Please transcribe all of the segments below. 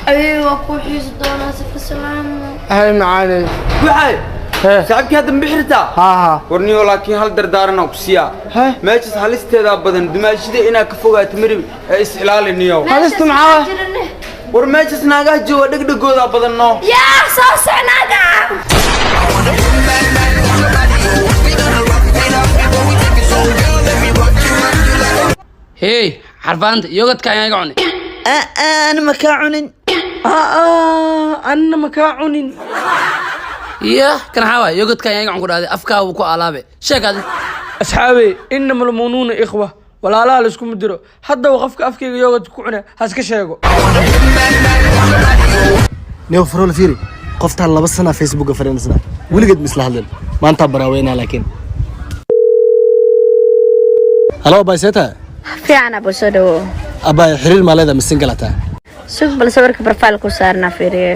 Ayay waa ku xiisi doonaa si salaamo. Hay macaaney. Waxay saaxiibkii hadda ma bixirtaa? Haa haa. Warniyo, laakiin hal dardaaran aan ku siiyaa. Meeshaas halisteedaa badan, dumaashida inaad ka fogaato marib ee is ilaaliniyo. Halista maxaa? War meeshaas naagaha jooga dhegdhegoodaa badan noo. Yaa soo socnaaga. Hey, xarfaanta yogadka ayaan iga cunay. Ana ma kaa cunin. Anna ma kaa cunin. Iya, kan waxaa waay yogadka ayaan iga cun ku dhahday, afkaa wuu ku alaabe. Sheeg adi. Asxaabey, inama almu'minuuna ikhwa, walaalaha la iskuma diro. Haddaba qofka afkayga yoogad ku cuna ha iska sheego. Neo farol fiiri, qoftaan 2 sana Facebooka fariinsana, weligeed ma isla hadlin, maanta baraaweynaa. Laakiin halo abay, see tahay? Fiican abo, soo dhawo. Abay, xiriir maa leedahay mise single tahay? Sug bal, sawirka profile ku saarnaa fiiriye.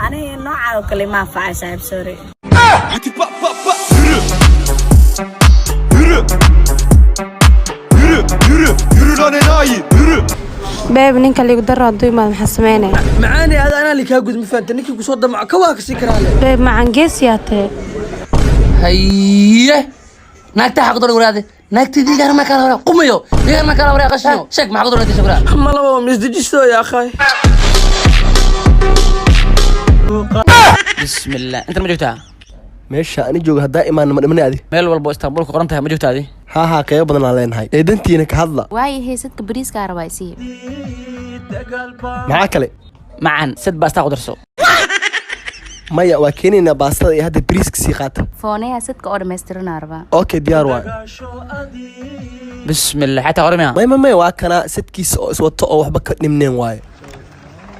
Aniga nooca oo kale ma anfacay saaxiib, sorry. Yürü. Yürü, yürü, yürü lan enayi, yürü. Babe, ninka liigu daro hadduu imaado maxaa sameynaya? Macaaney, ada anaa likaa gud, ma fahanta? Ninkii kusoo damaco ka waa kasii karaa le. Babe macan, geesiyaa tahe. Haye, naagta xaq dor waraade, naagtayda igaar ma kala hore qumayo, igaar ma kala hore qashino. Sheeg maxaa ku doonaysa shukraa? Malaba waa misdejisto ya akhay. Bismillah, intan ma joogtaa? Meesha ani jooga haddaa imaana ma dhimani adi. Meel walbo Istanbul ku qoran tahay ma joogtaa adi? Haa haa, qeybo badan aan leenahay ee dantiina ka hadla. Waayahay, sadka bariiskaa rabaa isii. Maxaa kale? Macan, sad baastaa ku darso. Maya, waa keenaynaa baastada iyo hadda bariiska sii qaata. Fooneyaha sadka oo dhammaystiranaa rabaa. Okay, diyaar waay. Bismillah, xataa hore miya? May may may, waa kanaa sadkiisa oo iswato oo waxba ka dhimneen waaye.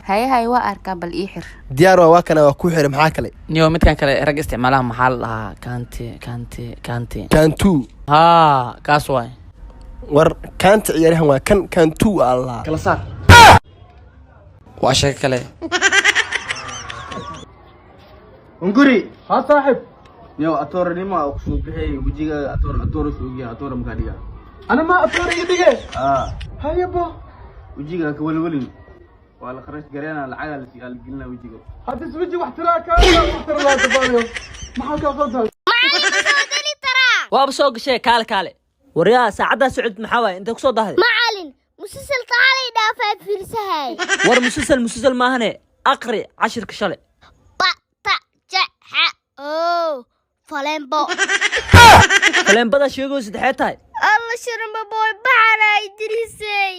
Haye haye, waa arkaa, bal ii xir. Diyaar waa, waa kanaa, waa ku xiray. Maxaa kale? Niyo, midkan kale rag isticmaalaha maxaa la dhahaa? Kaante kaante kaante. Kaantuu. Haa, kaas waay. War kaanta ciyaaryahan waa kan, kaantuu aa la kala saar, waa sheeko kale. Unguri. Ha saaxib. Niyo, atooranimo aa kusoo bixiyay wejiga, atoor atoor suugiya, atoor makaa dhiga. Ana ma atoor iga dhige? Aa. Hayabo. Wejiga ka welwelin. Waa la kharash gareena, lacagaa la sii gelinaa wejiga. Hadda isweji wax tiraa kaa wax tira laa tabaanayo, maxaa kaa qaldan? Waaba soo gashee, kaale kaale. Waryaa, saacaddaa socod maxaa waaye? Intee kusoo dahday? Macalin, musalsalka xalay dhaafaa fiirsahay. War musalsal musalsal maahane, aqri cashirka shalay. Ba ta ja xa o falembo. Faleembada sheegoo saddexee tahay. Alla shirma boy baxana idrisay.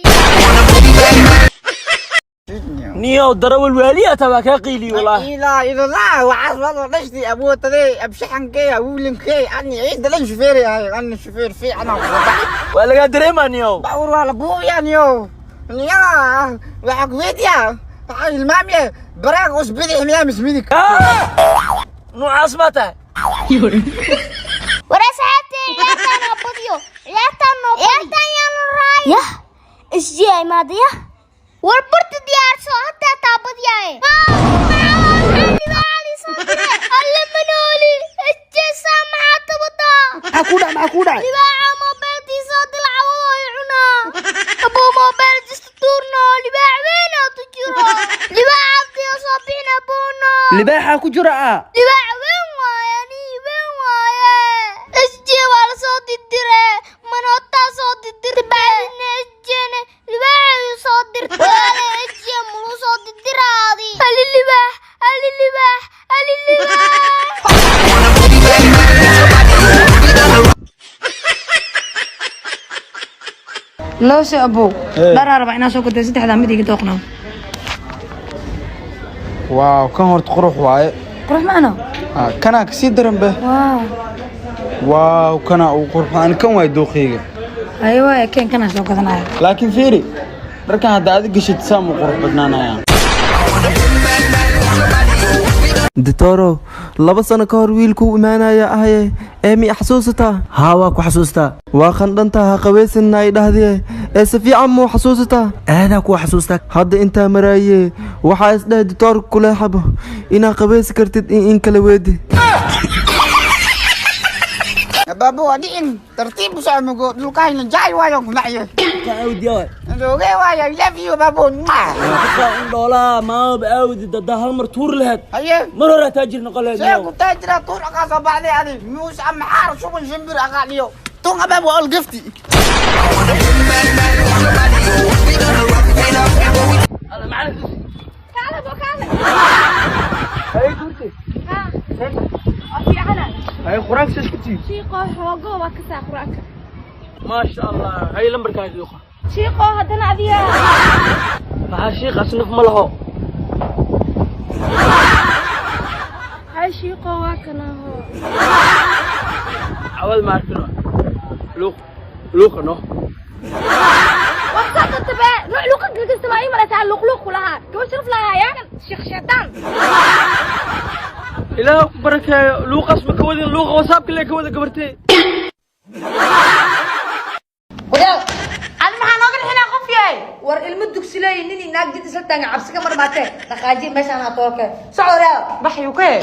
Niyow, darawal waaliya taa, waa kaa qiiliye wallaahi. إلى إلى الله وعصبت ودشتي أبو تدي أبشحنكي أولنكي أني عيد لن شوفيري هاي أنا شوفير في أنا. Waa lagaa dareemaa niyow. باور ولا بو يا نيو يا وعقويت يا المامية براغ أسبدي حميا مسميدك. Noocaas maa tahay? War asxaabtay, ciyaartaan oo badiyo, ciyaartaan oo ciyaartaan yaanu raay. Yah, isjii imaada yah. War burta diyaarso, hataa taa badiyaaye. Alle manooli isjeesaa, maxaa tabadaa? Maxaa kuu dhacay? Maxaa kuu dhacay? Libaaxa moobeeltiisa dilcawado ay cunaa. Abuu, moobeel jista tuurno, libaax weyn oo ku jiro, libaax abtiyo soo bixina buuno. Libaaxaa ku jira ah? Libaax weyn waaye, anii weyn waaye. Sj waa la soo didire, manootaa soo didirte, bacdina sjne libaaxayu soo dirte, walaale sj muluu soo didiraadi. Ali libaax, ali libaax, ali libaax. Loose abow, dharaa rabaa inaa soo gaday, saddexdaa mid iga dooqnaa. Waaw, kan horta qurux waaye. Qurux macno. Ah, kanaa kasii daran be. Waaw. Waaw, kanaa ugu qurux badan kan waay dooqeyga. Haye waaya, keen kanaa soo gadanaya. Laakiin fiiri dharkan, hadda aad gashid saam u qurux badnaanaya. Ditoro, 2 sano ka hor wiilkuu imaanaya ahaye ee mi xasuusataa? Haa, waa ku xasuustaa. Waa qandhantaa, ha qabaysanna ay dhahdee, ee si fiican muu xasuusataa? Aadaa kuwa xasuustaa. Hadda intaa maraaye waxaa isdhahay ditoorka kule xabo inaa qabaysi kartid in kala weedi. Baabo waa dhicin tartiib u soco mugo dhulkaayna jacay waayo kumacyo. Awdiya. Oge waayo, I love you baabo. In dhoolaa maaba aawdi dadaa hal mar tuur lahayd. Haye. Mar hore taajir noqon lahayd. See ku taajira tuur aqaa soo baxday adi muus ama xaar shuban shimbir aqaa dhiyo. Tun abaab waa olgafti. Kaale bo kaale. Hay turti. Ha. Waa fiicana. Hay quraanka isku tiib. Shiiqo xoogo waa ka saa quraanka. Maasha Allah, hay lambarkaaga ii qor. Shiiqo haddana adiga. Maxaa shiiqaas naf ma laho. Hay shiiqo waa kana ho. Cawad ma arkino. Luuq luuqa no. Waxaa tabe nuuc luuqa kasta ma ii maraysaa luuq luuq kulahaa. Gabar sharaf lahaa yaa sheekh shaydaan. Ilaah ku barakeeyo, luuqaas ma ka wadin, luuqa wasaabka lee ka wada gabartee. Wadaal, adi maxaa nooga dhixinaa qof yahay? War ilmo dugsi leeyahay nin naag jid isla taagan cabsi ka marmaatee. Dhaqaaji meeshaan aad tooke. Soco wadaal. Baxyu kee.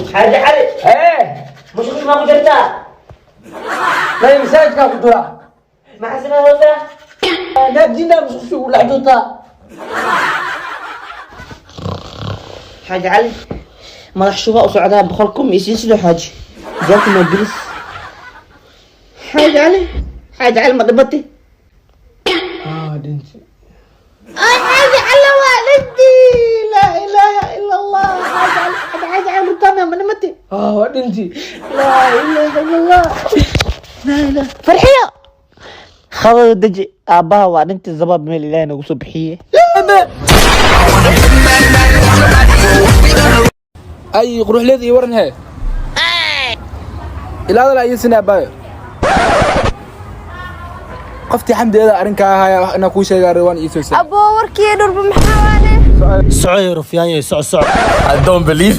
Xaaji Cali. Hee. Mashquul ma ku jirtaa? May masaajidkaa ku jiraa. Maxaa sameynaysaa? Naag jinaa musqusha ugu dhex jirtaa. Xaaji Cali, madax shuba u socdaa 100,000 iyo sii sidoo xaaji jaabka ma gelis. Xaaji Cali, Xaaji Cali, ma dhibatay? Ah, dhinti. Ay Xaaji Cali waa dhinti. Laa ilaaha ila Allah. Xaaji Cali, Xaaji Cali, rutana ma dhimatay? Ah, waa dhinti. Laa ilaaha ila Allah. Laa ilaaha. Farxiyo khadada deji, aabbaha waa dhinti, zabaab meel ilaahay nagu soo bixiyey. Ay quruxleed iyo waran hee ilaadala ayay sinaa baayo qoftii xamdeeda arrinkaa ahaya wax inaa kuu sheegaa rawaan ii soo. Aboo, warkii dhurba maxaa waane? Soco rufyaan, soco soco. I don't believe.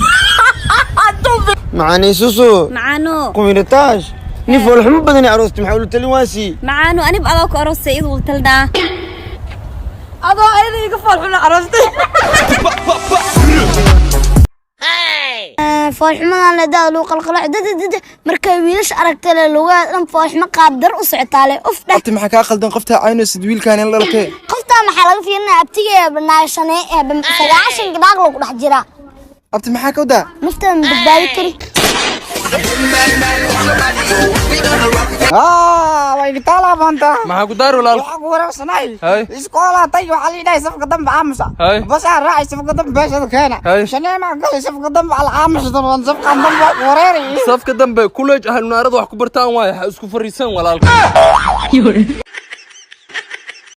Macaani susu. Macaano. Kumiritash nin foolxumo badan aroosti maxaa ula talin waasi? Macaano, anib adaa ku aroostay iyadu talnaa. Adoo ayada iga foolxuna aroostay. Foolxumadan leedaa lagu qalqalaac dada dada markay wiilasha aragtay le lugaha dhan foolxumo qaab dar u socotaa le uf dheh. Abti, maxaa kaa qaldan? Qoftaa caynaysid wiilkaan in dhalatee. Qoftaa maxaa laga fiirinaya? Abtiga naashanee ee 90 dhaaq lagu dhex jiraa. Abti, maxaa ka wadaa? Naftada ma badbaadi kari. Waa igitaala maanta. Maxaa ku daar walaal? Waxaan ku wareegsanay. Hay. Iskoola tay waxaa la yidhahay safka dambe aamusa. Hay. Basaa raacay safka dambe beeshada keena. Hay. Shaneema galay safka dambe al aamus daban safka dambe waa ku wareeri. Safka dambe kuleej ahlu naarada wax ku bartaan waaye, ha isku fariisan walaalka.